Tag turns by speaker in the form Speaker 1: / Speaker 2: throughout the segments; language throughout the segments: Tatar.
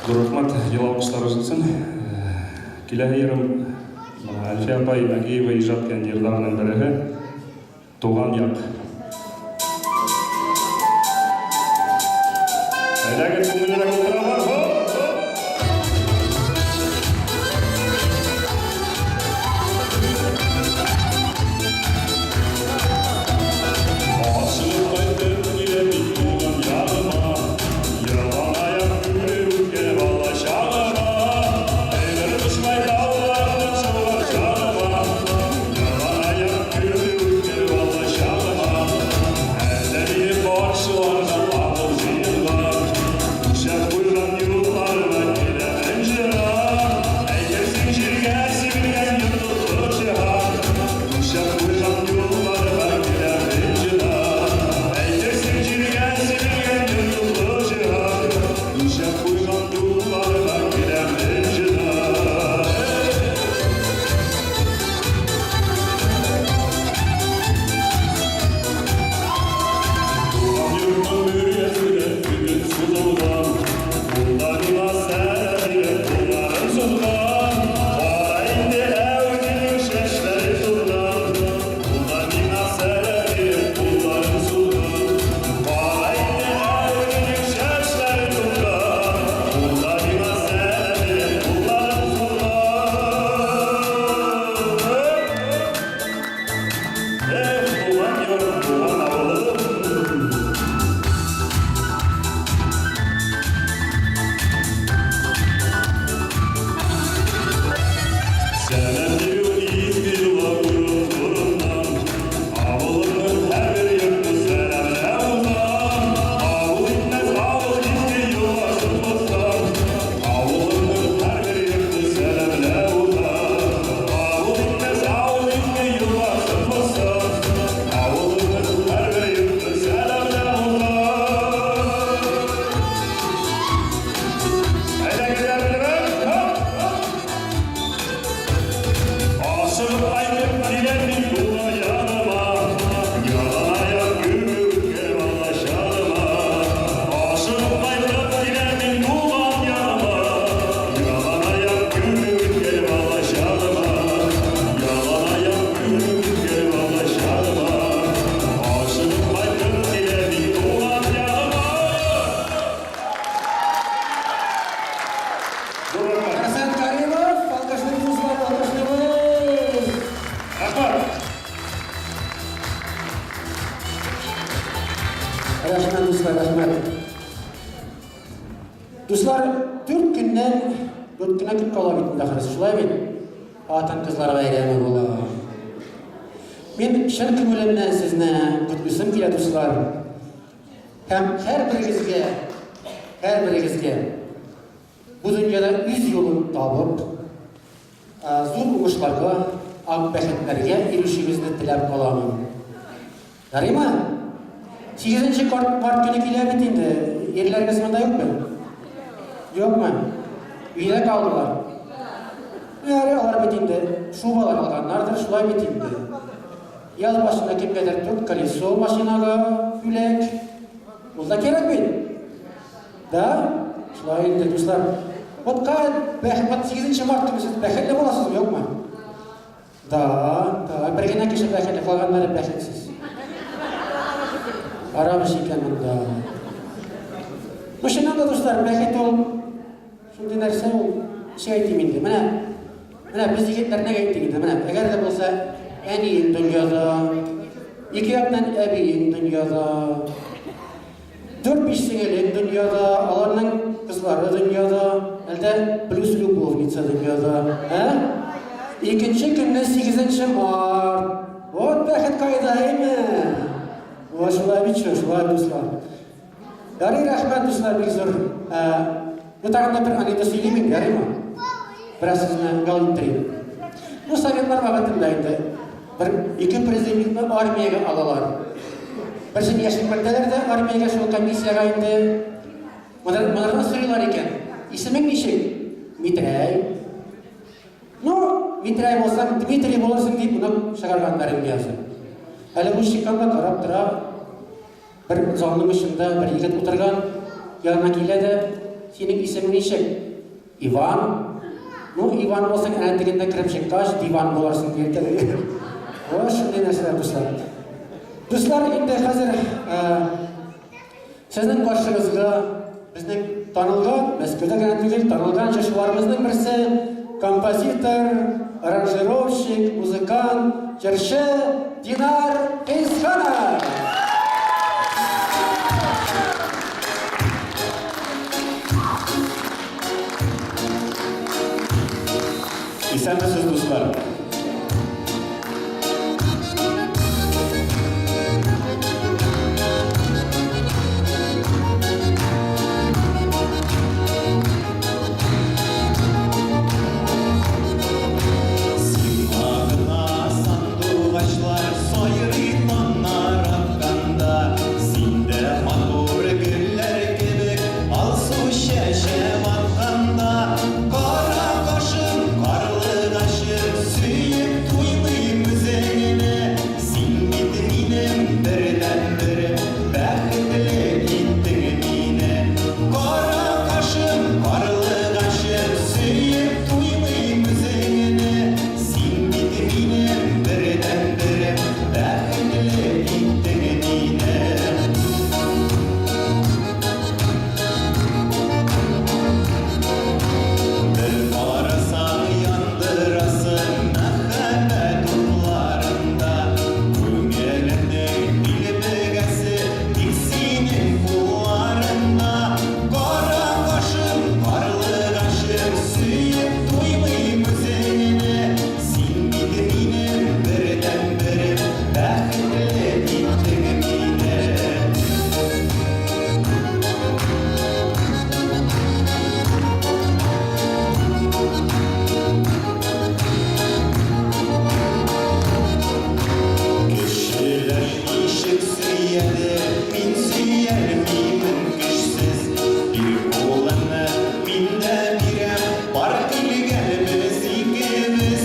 Speaker 1: Зур рәхмәт, ел алкышларыгыз өчен. Киләһе йырым Әлфия апай Нагиева иҗат иткән йырларның береһе Туган як. Әйдәгез, күңеллерәк утырабыз. Хоп, хоп. Ачылып кайтып киләм мин туган ягыма, Яланаяк күпер үткән балачагыма, Әйбер кушмай тауларның шаулар чагыма, Яланаяк күпер үткән балачагыма. Әллә мине барчыларга авыл җыенган, Түшәп куйган юлларыма киләмен җырап, Әйтерсең җиргә сибелгән йолдызлы җиһан. Түшәп куйган юлларыма киләмен җырап, Әйтерсең җиргә сибелгән йолдызлы җиһан. Түшәп куйган юлларыма киләмен җырап. Туган йортның мөрьясенә төтен сузылган, Ул да миңа сәлам биреп кулларын сузган. Кара инде әүзенең чәчләре тузган, Ул да миңа сәлам биреп кулларын сузган. Кара инде әүзенең чәчләре тузган, Ул да миңа сәлам биреп кулларын сузган. Эх, туган йорт, туган авылым! Сәлам бирү изге йола борын-борыннан. Авылымның һәрбер йорты сәламләп узган. Авыл итмәс авыл изге йоласын бозган. Авылымның һәрбер йорты сәламләп узган. Авыл итмәс авыл изге йоласын бозган. Авылымның һәрбер йорты сәламләп узган. Әйдәгез, бергә, хоп! Ашыгып кайтып киләм мин туган яныма, Яланаяк күпер үткән балачагыма. Ашыгып кайтып киләм мин туган яныма, Яланаяк күпер үткән балачагыма. Яланаяк күпер үткән балачагыма. Ашыгып кайтып киләм мин туган яныма. Зур рәхмәт.
Speaker 2: Хәсән Каримов, алкышлыйбыз, дуслар, алкышлыйбыз.
Speaker 1: Рәхмәт.
Speaker 2: Рәхмәт, дуслар, рәхмәт. Дуслар, 4 көннән, 4 кенә көн кала бит инде ахрысы, шулай бит? Хатын-кызлар бәйрәме була. Мин чын күңелемнән сезне котлыйсым килә, дуслар. Һәм һәрберегезгә, һәрберегезгә бу дөньяда үз юлын табып, зур уңышларга, ак бәхетләргә ирешүегезне теләп каламын. Ярыймы? 8 март көне килә бит инде. Ирләрегез монда юкмы? Юкмы? Өйдә калдылар. Ярый, алар бит инде шубалар алганнардыр, шулай бит инде. Яз башында кемгәдер дүрт колесо машинага бүләк. Ул да кирәк бит. Да? Шулай инде, дуслар. Вот кай бәхет, 8 март көне сез бәхетле буласызмы, юкмы? Да, бер генә кеше бәхетле, калганнары бәхетсез. Карабыз икән монда. Ну, чыннан да, дуслар, бәхет ул шундый нәрсә ул, ничек әйтим инде. Менә без егетләр нигә әйттек инде, менә, әгәр дә булса әниең дөньяда, ике яктан әбиең дөньяда, дүрт-биш сеңелең дөньяда, аларның кызлары дөньяда, әлдә плюс любовница дөньяда, ә? Икенче көнне 8 март. Вот бәхет кайда, әйме? Вот шулай бит шул, шулай, дуслар. Ярый, рәхмәт, дуслар, бик зур. Ну, тагын да бер анекдот сөйлим инде, ярыймы? Бераз сезне ял иттерим. Ну, советлар вакытында инде бер ике призывникны армиягә алалар. Берсен яшереп кертәләр дә армиягә шул комиссиягә инде. Монардан сорыйлар икән. Исемең ничек? Митрәй. Ну, Митрәй булсаң, Дмитрий булырсың дип, моны чыгарганнар инде язып. Әле бу чыкканда карап тора, бер залның очында бер егет утырган, янына килә дә, Синең исемең ничек? Иван. Ну, Иван булсаң, әнә тегендә кереп чыккач, диван буларсың, дип әйтә. Вот шундый нәрсәләр, дуслар. Дуслар, инде хәзер сезнең каршыгызга безнең танылган, Мәскәүдә генә түгел, танылган җырчыларыбызның берсе, композитор, аранжировщик, музыкант, җырчы Динар Фәйзханов.
Speaker 1: Исәнмесез, дуслар.
Speaker 3: Сиңа гына сандугачлар сайрый таңнар атканда, Син дә матур гөлләр кебек алсу чәчәк атканда, Кара кашым, карлыгачым, сөеп туймыйм үзеңне. Син бит минем бердәнберем, бәхетле иттең мине. Кара кашым, карлыгачым, сөеп туймыйм үзеңне. Син бит минем бердәнберем, бәхетле иттең мине. Бер карасаң яндырасың мәхәббәт утларында, Күңелемнең дилбегәсе тик синең кулларыңда. Кара кашым, карлыгачым, сөеп туймыйм үзеңне. Син бит минем бердәнберем, бәхетле иттең мине. Кешеләр ничек сөядер, мин сөярмимен көчсез. Бир кулыңны, мин дә бирәм, бар килгәнебез икебез.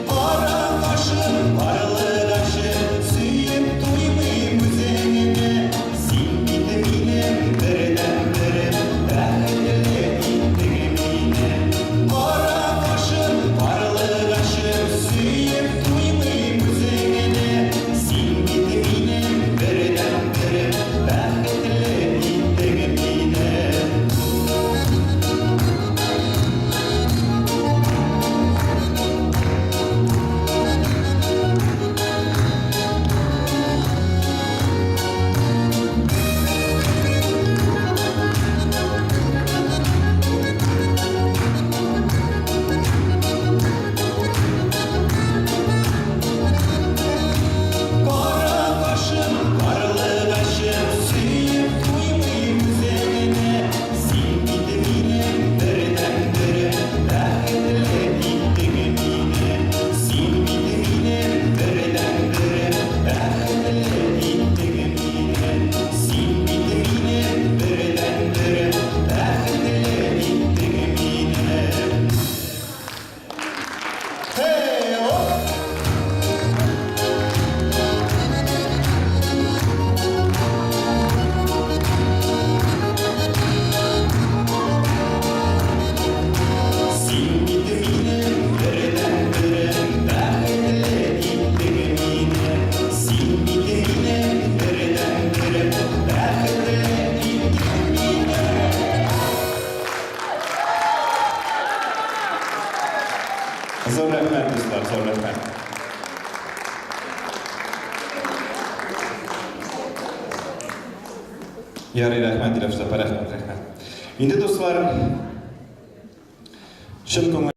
Speaker 3: Кара кашым, карлыгачым, сөеп туймыйм үзеңне. Син бит минем бердәнберем, бәхетле иттең мине. Кара кашым, карлыгачым, сөеп туймыйм үзеңне. Син бит минем бердәнберем, бәхетле иттең мине. Кара кашым, карлыгачым, сөеп туймыйм үзеңне. Син бит минем бердәнберем, бәхетле иттең мине. Син бит минем бердәнберем, бәхетле иттең мине. Син бит минем бердәнберем, бәхетле иттең мине. Hey, оп! Син бит минем бердәнберем, бәхетле иттең мине. Син бит минем бердәнберем, бәхетле иттең мине.
Speaker 1: Зур рәхмәт, дуслар, зур рәхмәт. Ярый, рәхмәт, Диләфрүз апа, рәхмәт, рәхмәт. Инде, дуслар, чын күңел